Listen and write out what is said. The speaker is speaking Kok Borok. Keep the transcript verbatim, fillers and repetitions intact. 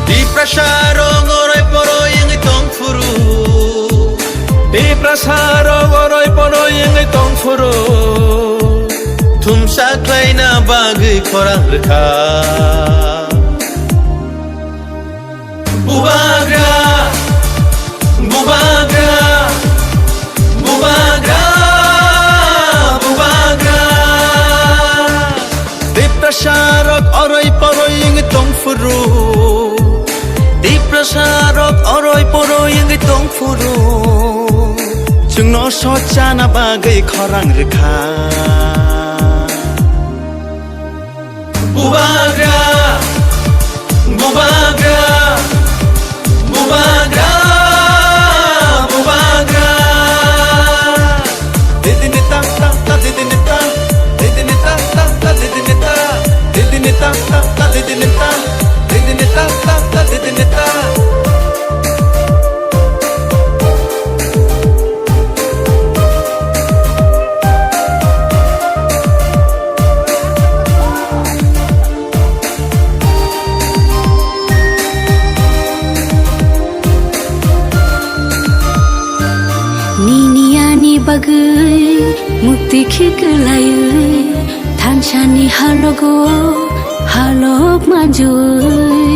Tiprasa rok oroi poroi wngwi tong phuru. Tiprasa rok oroi poroi wngwi tong phuru. Thumsa khlaina bagwi khorang rwkha. Bubagra, bubagra, bubagra, bubagra. Tiprasa rok oroi poroi wngwi tong phuru. Tiprasa rok oroi poroi wngwi tong phuru. Chwngno sochana bagwi khorang rwkha. Bubagra, bubagra, bubagra, bubagra. Didini ta ta ta, didini ta, didini ta ta ta, didini ta, didini ta ta ta, didini ta, didini ta ta ta, didini ta. Nini ani bagwi mukti khiklaiwi, thansani halogo halok manjui.